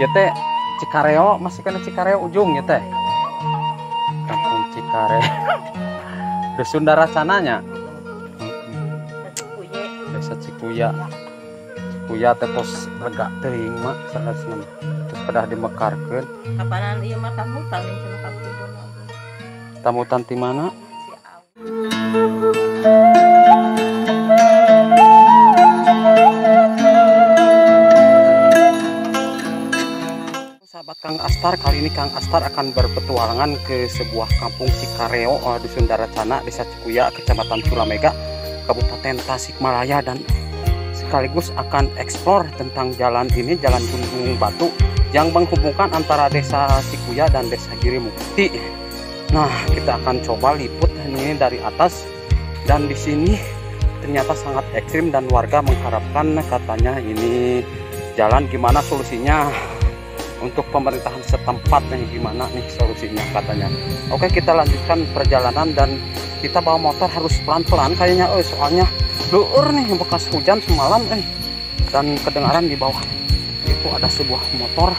Ieu teh Cikareo, masih kena Cikareo ujung ya teh. Kampung Cikareo. Dusun Daracananya. Desa Cikuya. Cikuya teh tos lega teuing mah sanesna. Terus kedah dimekarkeun. Kapanan ieu mah tamutan cenah kampung. Tamutan ti mana? Sahabat Kang Astar, kali ini Kang Astar akan berpetualangan ke sebuah kampung Cikareo, Dusun Daracana, Desa Cikuya, Kecamatan Culamega, Kabupaten Tasikmalaya, dan sekaligus akan eksplor tentang jalan ini, jalan Gunung Batu yang menghubungkan antara Desa Cikuya dan Desa Girimukti. Nah, kita akan coba liput ini dari atas, dan di sini ternyata sangat ekstrim dan warga mengharapkan katanya ini jalan gimana solusinya untuk pemerintahan setempat nih, gimana nih solusinya katanya. Oke, kita lanjutkan perjalanan dan kita bawa motor harus pelan-pelan kayaknya, soalnya luur nih bekas hujan semalam, dan kedengaran di bawah itu ada sebuah motor.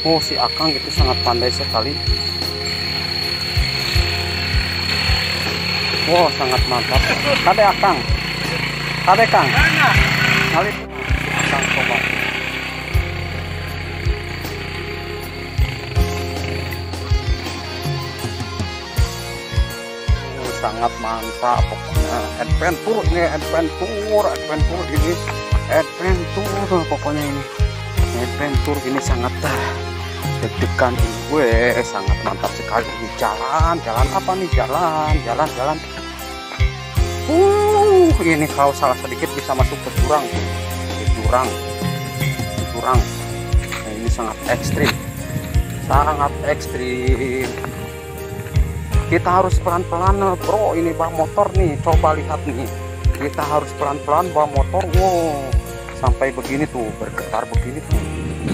Oh, si Akang itu sangat pandai sekali. Wow, sangat mantap. Kade Akang, kade Kang, kali Akang coba. Sangat mantap pokoknya, adventure ini, adventure, adventure ini, adventure pokoknya ini, adventure ini sangat deg-degan ini, gue sangat mantap sekali ini. Jalan, jalan apa nih, jalan, jalan, jalan. Ini kalau salah sedikit bisa masuk ke jurang, ke jurang, ke jurang. Nah, ini sangat ekstrim, sangat ekstrim. Kita harus pelan-pelan bro, ini bawa motor nih, coba lihat nih. Kita harus pelan-pelan bawa motor, wow, sampai begini tuh, bergetar begini tuh,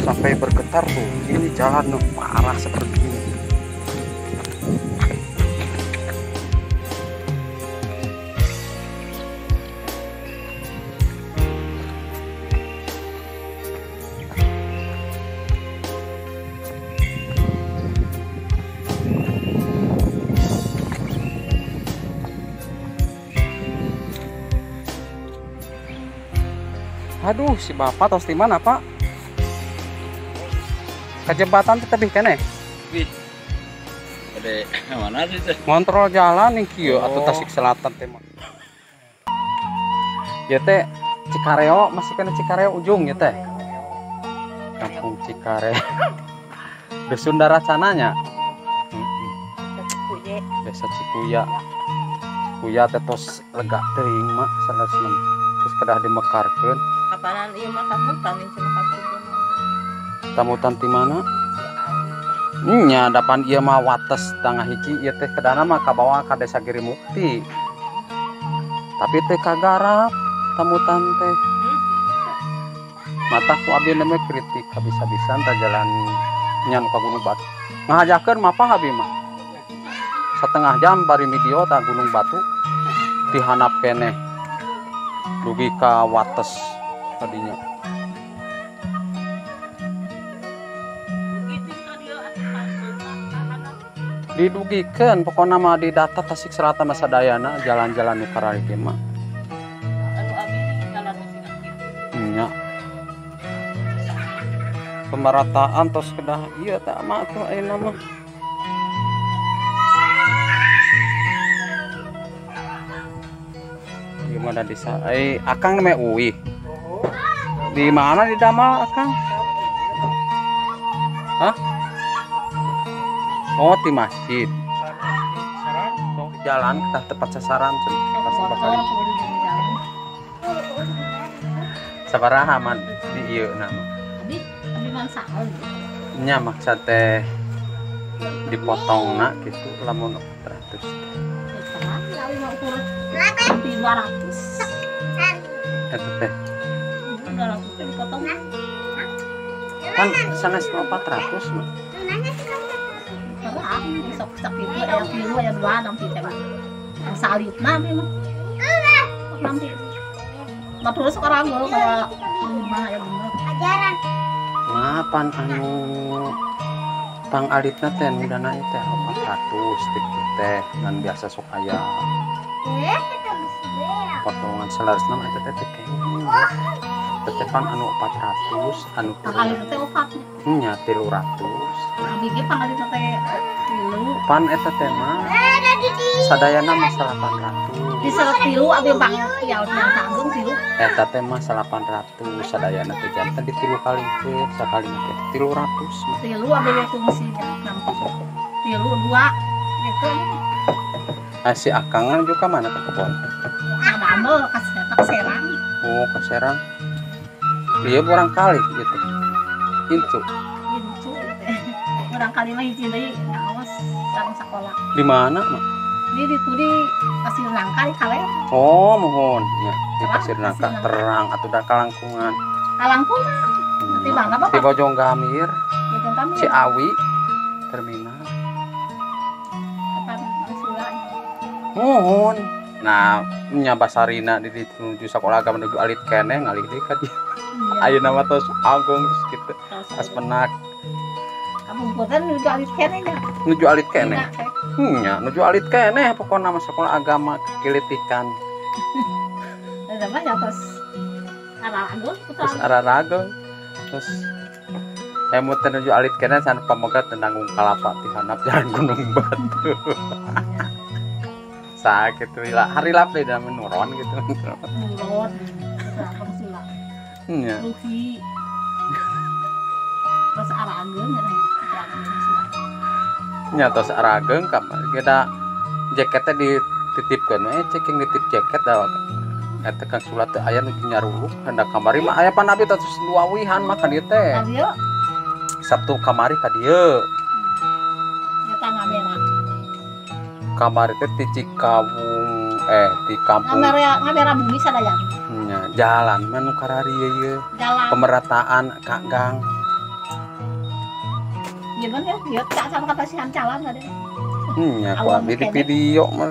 sampai bergetar tuh. Ini jalan parah seperti ini. Aduh, si bapak tos di mana, Pak? Ke jembatan teh tebih keneh. Wih. Ade mana sih teh? Ngontrol jalan nih kieu atuh Tasik Selatan teh mah. Ieu teh Cikareo, masih kena Cikareo ujung ya teh. Kampung Cikareo. Dusun Daracananya. Desa Cikuya. Cikuya teh tos lega teuing mah sanesna. Terus kedah dimekarkeun. Kapanan ieu mah tamutan cenah kampung. Tamutan ti mana? Nya dapan ieu mah wates tangah hiji ieu teh kedana mah kabawa ka Desa Girimukti. Tapi teh kagarap tamutan teh. Mata ku abi namanya kritik habis-habisan ta jalan nya nu ka Gunung Batu. Ngahajakeun mapah abi mah. Setengah jam bari video ta Gunung Batu dihanap keneh. Dugi ka wates tadinya. Didugikeun pokona mah di data Tasik Selatan sadayana jalan-jalan nu kararitu mah. Nya. Pemerataan tos kedah ieu teh mah atuh ayeuna mah. Gimana desa? Akang namanya Uwi. Di mana di Damal Akang? Hah? Oh, di masjid. Oh, jalan kita tepat sasaran pasti bakal. Sabaraha man di ieu nama. Abi mangsaon. Nya maksud teh dipotongna gitu lamun 400. 200. Eta teh. 200 teh dipotong. Kan sanes 400 mah. Sok sakitu aya tilu aya dua nanti teh mah. Salitna mah. Nanti. Batur sekarang gua kayak lima ya bener. Ajaran. Nah, Pan anu pangalitna teh nu dana teh 400 gitu teh ngan biasa sok aya potongan selaras nama eta teh kenging. Teh pan anu 400 anu pangalit teh opat nya 300. Abi ge pangalit teh 3. Pan eta teh mah sadayana mah 800. Di 103 abi bang ya tanggung 3. Eta teh mah 800 sadayana teh janten di 3 kali teh sakali teh 300. 3 abi ge kungsi 3 2 gitu. Si akangan juga mana ke kebon? Ngadamel ka Serang. Oh, ke Serang. Iya barangkali gitu. Incu. Incu teh. Barangkali mah hiji deui ngaos sareng sakola. Di mana, Mak? Di ditu di Pasir Nangka di Kaler. Oh, mohon ya. Di Pasir Nangka terang atuh da kalangkungan. Kalangkungan. Di mana, Bapak? Di Bojonggamir. Bojonggamir. Ciawi terminal. Mohon. Nah, nya basarina di menuju sekolah agama menuju alit keneh ngalih deui ka dieu. Ayeuna mah tos agung terus kitu. As penak. Kabungkutan nuju alit keneh nya. Nuju alit keneh. Nya, nuju alit keneh pokona mah sekolah agama kilitikan. Eta mah ya tos araragung. Terus araragung. Terus emut teh nuju alit keneh san pamoga teu nanggung kalapa ti handap jalan Gunung Batu. Sakit lah, hari lap deh dalam menuron gitu. Menurun, iya. Ruhi, terus arageng ya. Nya terus arageng, kita jaketnya dititipkan, ceking nitip jaket dah. Eta Kang Sulat teh aya nu nyaruluk hendak kamari mah aya pan abi terus dua wihan mah ka dieu teh. Sabtu kamari ka dieu. Eta ngamera. Kamari teh ti Cikawung di kampung ngamera bumi sadayana. Nya jalan mah nu kararieu ieu. Jalan. Pemerataan ka gang. Gimana ya? Ieu tak sama kapasihan jalan tadi. Nya ku abi di video mah.